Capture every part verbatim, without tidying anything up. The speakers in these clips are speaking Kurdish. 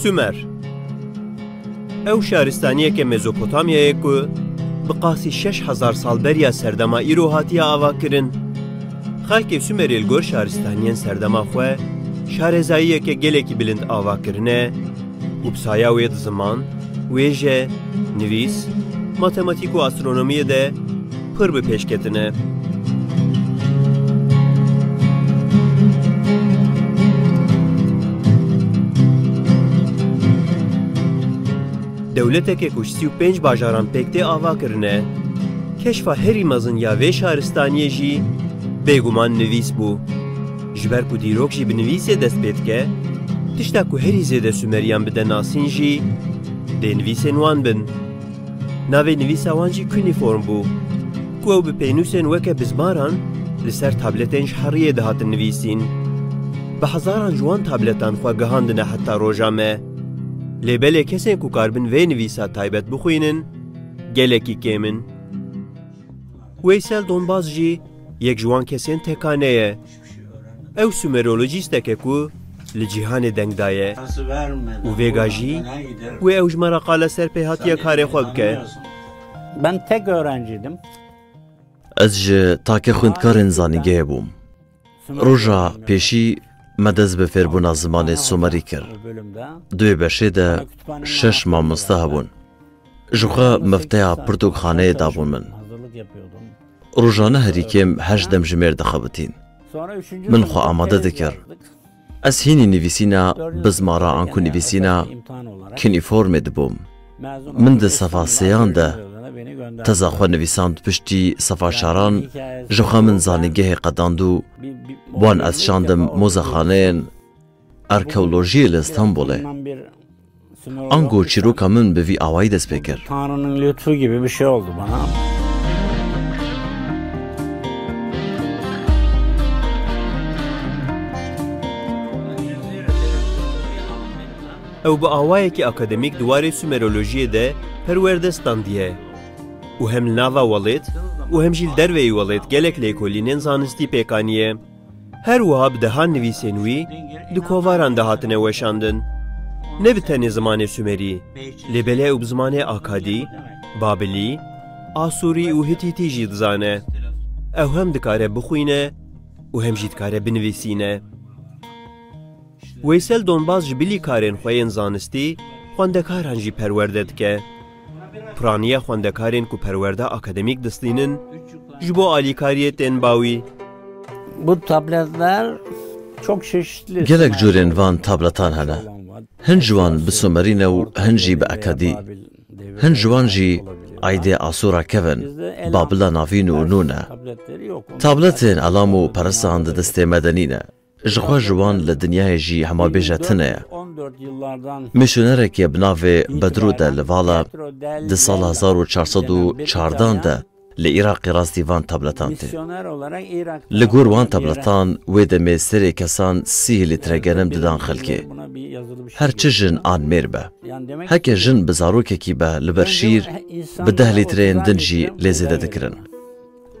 Sumer. Ew şaristaniyeke Mezopotamyayê ku bi qasî şeş hezar sal beriya serdema îro hatiye avakirin. Xelkê Sumerê li gor şaristaniyên serdema xwe şarezayiyeke gelekî bilind ava kirine û bi saya wê di ziman, wêje, nivîs, matematîk û astronomiyê de pir bi pêş ketine. Dewleteke ku ji sî û pênc bajaran pêk tê ava kirine. Keşfa herî mezin ya vê şaristaniyê jî bêguman nivîs bû. Ji ber ku dîrok jî bi nivîsê dest pê dike, tişta ku herî zêde Sumeriyan bide nasîn jî dê nivîsên wan bin. Navê nivîsa wan jî kuniform bû, ku ew bi pênûsên weke bizmaran li ser tabletên ji heriyê dihatin nivîsîn. Bi hezaran ji wan tabletan xwe gihandine heta roja me. Lê belê kesên ku karibin vê nivîsa taybet bixwînin, gelekî kêm in. Weysel Donbaz jî yek ji wan kesên tekane ye. Ew sumerolojîsteke ku li cîhanê deng daye û vêga jî wê ew ji me re qala ser pê hatiye karê xwe bike. Ben tek öğrenciydim. Ez ji takê xwendkarên zanîngehê bûm. Roja pêşî me dest bi fêrbûna zimanê Sumerî kir. Di wê beşê de şeş mamoste hebûn. Ji xwe mifteya pirtûkxaneyê dabûn min. Rojane herî kêm heşt demjimêr dixebitîn. Min xwe amade dikir. Ez hînî nivîsîna bizmara anku nivîsîna kuniformê dibûm. Min di sefa sêyan de teza xwe nivîsand, piştî sefa çaran ji xwe min zanîngehê qedand û wan ez şandim mozexaneyên arkeolojiyê li Stenbolê. Ango çîroka min bi vî awayî dest pê kir. Tanrı'nın lütfu gibi bir şey oldu bana. Ew bi awayekî akademîk di warê sumerolojiyê de perwerde standiye û hem li nava welêt û hem jî li derveyî welêt gelek lêkolînên zanistî pêk aniye. Her wiha bi dehan nivîsên wî di kovaran de hatine weşandin. Ne bi tenê zimanê Sumerî, lê belê ew bi zimanê Akadî, Babilî, Asûrî û Hitîtî jî dizane. Ew hem dikare bixwîne û hem jî dikare binivîsîne. Weysel Donbaz ji bilî karên xwe yên zanistî xwendekaran jî perwerde dike. Piraniya xwendekarên ku perwerde akademîk distînin, ji bo alîkariyê tên bawî. Bu tabletler çok çeşitli. Gelek curên van tabletan hene. Hin ji wan bi Sumerî ne û hin jî bi Akadî. Hin ji wan jî aîdê Asûra kevin, Babila Navîn û nû ne. Tabletên elam û peresan di destê me de nîne. Ji xwe ji wan li dinyayê jî hema bêje tune ye. Misyonerekê bi navê Bedrû de li Vala di sala hezar û çar sed û çardan de li Iraqê rastî van tabletan tê. Li gor wan tabletan wê demê serê kesan sî lître genim didan xelkê. Her çi jin an mêr be. Heke jin bi zarokekî be li ber şîr, bi deh lîtreyên din jî lê zêde dikirin.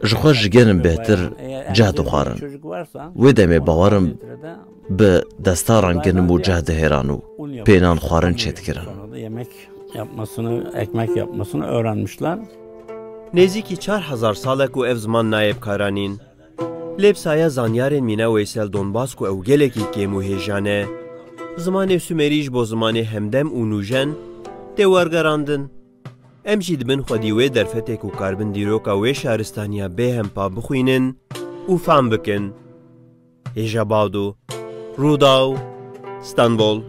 Ji xwe ji genim bêhtir ceh dixwarin. Wê demê bawerim bi destaran genim û ceh dihêran û pênan xwarin çêdikirin. Sonra da yemek yapmasını, ekmek yapmasını öğrenmişler. Nêzîkî çar hezar sal e ku ev ziman nayê bikaranîn. Lê bi saya zanyarên mîna Weysel Donbaz ku ew gelekî kêm û hêja ne, zimanê Sumerî ji bo zimanê hemdem û nûjen tê wergerandin. Em jî dibin xwedî wê derfetê ku karibin dîroka wê şaristaniya bêhempa bixwînin û fam bikin. Hêja Bado, Rûdaw, Stenbol.